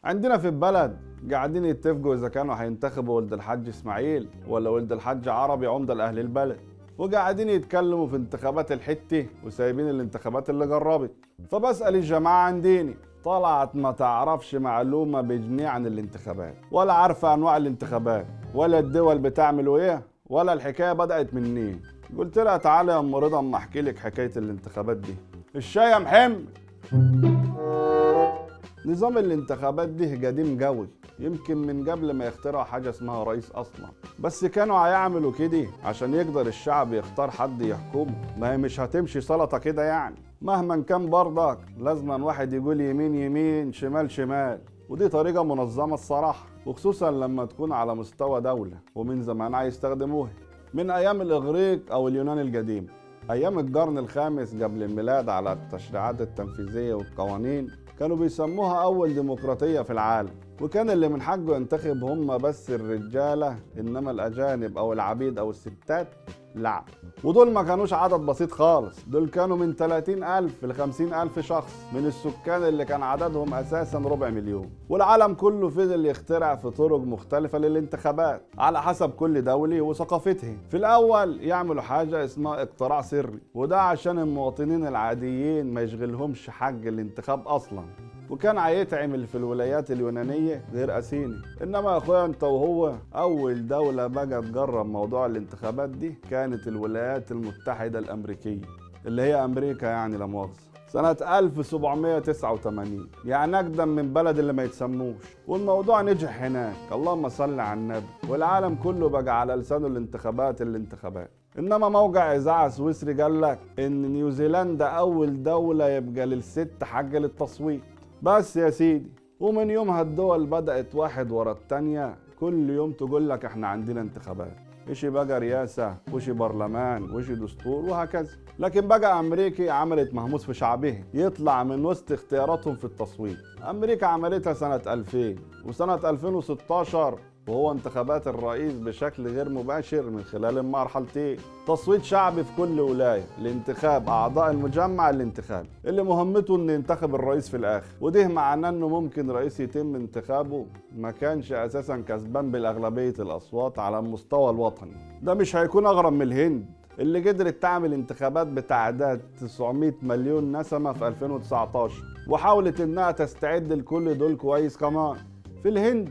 عندنا في البلد قاعدين يتفقوا اذا كانوا هينتخبوا ولد الحاج اسماعيل ولا ولد الحاج عربي عمده لاهل البلد، وقاعدين يتكلموا في انتخابات الحتة وسايبين الانتخابات اللي جربت. فبسأل الجماعة عنديني، طلعت ما تعرفش معلومة بجنيه عن الانتخابات، ولا عارفه انواع الانتخابات، ولا الدول بتعمل ايه، ولا الحكاية بدأت منين. قلت لها تعالى يا ام رضا اما احكي لك حكاية الانتخابات دي. الشاي يا محمد. نظام الانتخابات ده قديم قوي، يمكن من قبل ما يخترعوا حاجة اسمها رئيس أصلا، بس كانوا هيعملوا كده عشان يقدر الشعب يختار حد يحكمه. ما هي مش هتمشي سلطة كده يعني، مهما كان برضك لازما واحد يقول يمين يمين شمال شمال، ودي طريقة منظمة الصراحة، وخصوصا لما تكون على مستوى دولة، ومن زمان هيستخدموها من أيام الإغريق أو اليونان القديم. أيام القرن الخامس قبل الميلاد على التشريعات التنفيذية والقوانين كانوا بيسموها أول ديمقراطية في العالم، وكان اللي من حقه ينتخب هم بس الرجالة، إنما الأجانب أو العبيد أو الستات لا. ودول ما كانوش عدد بسيط خالص، دول كانوا من 30,000 ل 50,000 شخص من السكان اللي كان عددهم أساسا 250,000. والعالم كله فضل يخترع في طرق مختلفة للانتخابات على حسب كل دولة وثقافتها. في الأول يعملوا حاجة اسمها اقتراع سري، وده عشان المواطنين العاديين ما يشغلهمش حق الانتخاب أصلا، وكان هيتعمل في الولايات اليونانية غير أثينا. إنما يا أخويا أنت وهو، أول دولة بقى تجرب موضوع الانتخابات دي كانت الولايات المتحدة الأمريكية، اللي هي أمريكا يعني لا مؤاخذة، سنة 1789، يعني أقدم من بلد اللي ما يتسموش. والموضوع نجح هناك، اللهم صل على النبي، والعالم كله بقى على لسانه الانتخابات الانتخابات. انما موقع اذاعة سويسري قال لك ان نيوزيلندا اول دولة يبقى للست حق للتصويت. بس يا سيدي، ومن يومها الدول بدأت واحد ورا التانية كل يوم تقول لك احنا عندنا انتخابات، وشي بقى رئاسة وشي برلمان وشي دستور وهكذا. لكن بقى أمريكي عملت مهموس في شعبه يطلع من وسط اختياراتهم في التصويت. أمريكا عملتها سنة 2000 وسنة 2016، وهو انتخابات الرئيس بشكل غير مباشر من خلال المرحلتين، تصويت شعبي في كل ولاية لانتخاب أعضاء المجمع الانتخابي اللي مهمته إنه ينتخب الرئيس في الآخر. وده معناه إنه ممكن رئيس يتم انتخابه ما كانش أساسا كسبان بالأغلبية الأصوات على المستوى الوطني. ده مش هيكون أغرب من الهند اللي قدرت تعمل انتخابات بتعداد 900 مليون نسمة في 2019، وحاولت إنها تستعد لكل دول كويس كمان. في الهند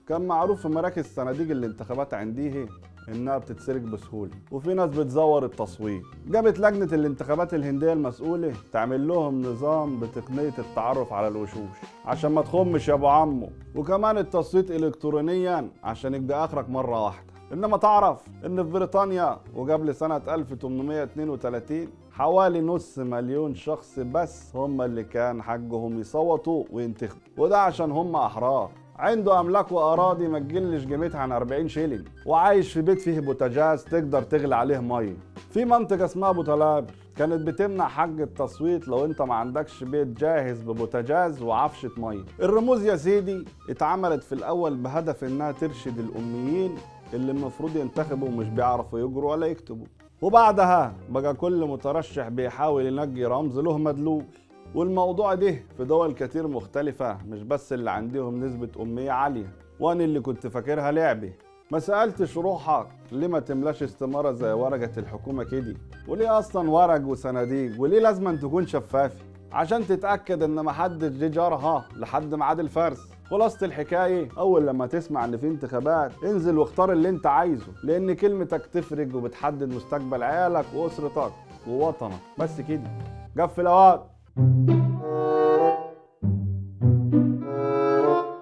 كان معروف في مراكز صناديق الانتخابات عنديه انها بتتسرق بسهولة، وفي ناس بتزور التصويت. جابت لجنة الانتخابات الهندية المسؤولة تعمل لهم نظام بتقنية التعرف على الوشوش عشان ما تخمش يا ابو عمو، وكمان التصويت الكترونيا عشان يبقى اخرك مرة واحدة. انما تعرف ان في بريطانيا وقبل سنة 1832 حوالي 500,000 شخص بس هم اللي كان حقهم يصوتوا وينتخبوا، وده عشان هم احرار، عنده املاك واراضي ما تقلش قيمتها عن 40 شيلين، وعايش في بيت فيه بوتاجاز تقدر تغلي عليه مية. في منطقة اسمها بوتلابر كانت بتمنع حق التصويت لو انت ما عندكش بيت جاهز ببوتاجاز وعفشه مية. الرموز يا سيدي اتعملت في الاول بهدف انها ترشد الاميين اللي المفروض ينتخبوا ومش بيعرفوا يجروا ولا يكتبوا، وبعدها بقى كل مترشح بيحاول ينجي رمز له مدلول. والموضوع ده في دول كتير مختلفة، مش بس اللي عندهم نسبة أمية عالية. وأنا اللي كنت فاكرها لعبة، ما سألتش روحك ليه ما تملاش استمارة زي ورقة الحكومة كده؟ وليه أصلا ورق وصناديق؟ وليه لازم تكون شفافة؟ عشان تتأكد إن محدش جه جارها لحد ميعاد الفرز. خلاصة الحكاية، أول لما تسمع إن في انتخابات انزل واختار اللي أنت عايزه، لأن كلمتك تفرق وبتحدد مستقبل عيالك وأسرتك ووطنك. بس كده، قفل يا واد.